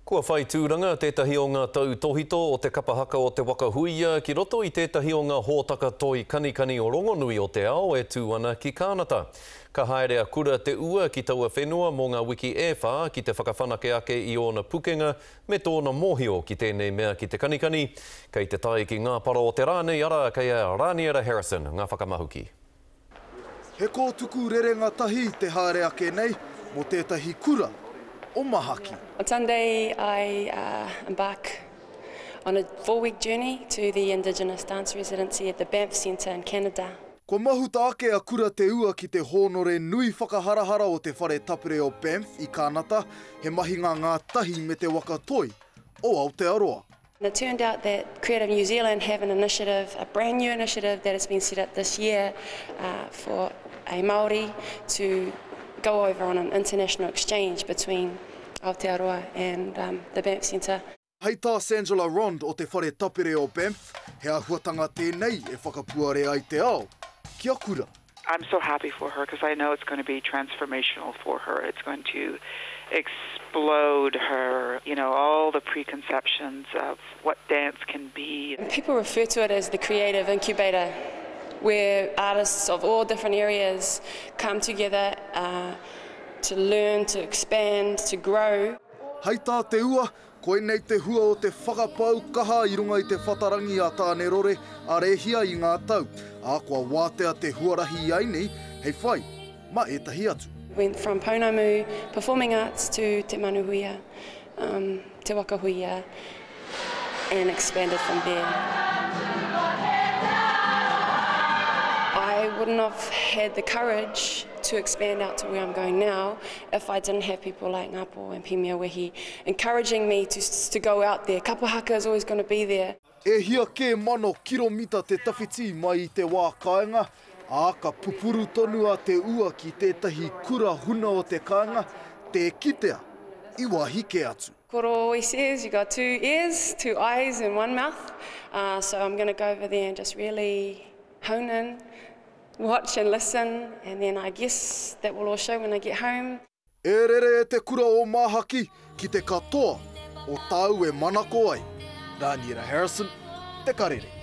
Kua whai tūranga tētahi o ngā tautōhito o te kapa haka o Te Waka Huia ki roto i tētahi o ngā hōtaka toi kanikani rongonui o te ao e tū ana ki Kānata. Ka haere a Kura Te Ua ki taua whenua mō ngā wiki e whā ki te whakawhanake ake i ōna pukenga me tōna mōhio ki tēnei mea ki te kanikani. Kei te tae ki ngā para o te rā nei, arā, kei a Raniera Harrison ngā whakamahuki. He kōtuku rerenga tahi te haere ake nei mō tētahi kura o Mahaki. On Sunday I embark on a four-week journey to the Indigenous Dance Residency at the Banff Centre in Canada. Kua mahuta ake a Kura Te Ua ki te hōnore nui whakaharahara o te Whare Tapere o Banff i Kānata, he mahinga ngātahi me te waka toi o Aotearoa. And it turned out that Creative New Zealand have an initiative, a brand new initiative that has been set up this year uh, for a Māori to go over on an international exchange between Aotearoa and um, the Banff Centre. Hei tā Sangela Rond o te Whare Tapere o Banff, he āhuatanga tēnei e whakapuare ai te ao ki a Kura. I'm so happy for her because I know it's going to be transformational for her. It's going to explode her, you know, all the preconceptions of what dance can be. People refer to it as the creative incubator, where artists of all different areas come together uh, to learn, to expand, to grow. Hei tā Te Ua, Koinei te hua o te whakapau kaha i runga i te whatarangi a Tānerore, a Rehia i ngā tau, ā, kua wātea te huarahi i ai nei hei whai mā ētahi atu. Went from Pounamu Performing Arts to Te Manu Huia, um, Te Waka Huia, and expanded from there. I wouldn't have had the courage to expand out to where I'm going now if I didn't have people like Ngāpō and Pimia Wehi encouraging me to, to go out there. Kapa haka is always going to be there. E hia kē mano kiromita te tawhiti mai i te wā kāinga, ā, ka pupuru tonu a Te Ua ki tētahi kura huna o te kāinga, tē kitea i wāhi kē atu. Koro always says you got two ears, two eyes and one mouth, uh, so I'm going to go over there and just really hone in, watch and listen, and then I guess that will all show when I get home. E rere e te kura o Māhaki ki te katoa o tāu e manako ai. Rāniera Harrison, Te Karere.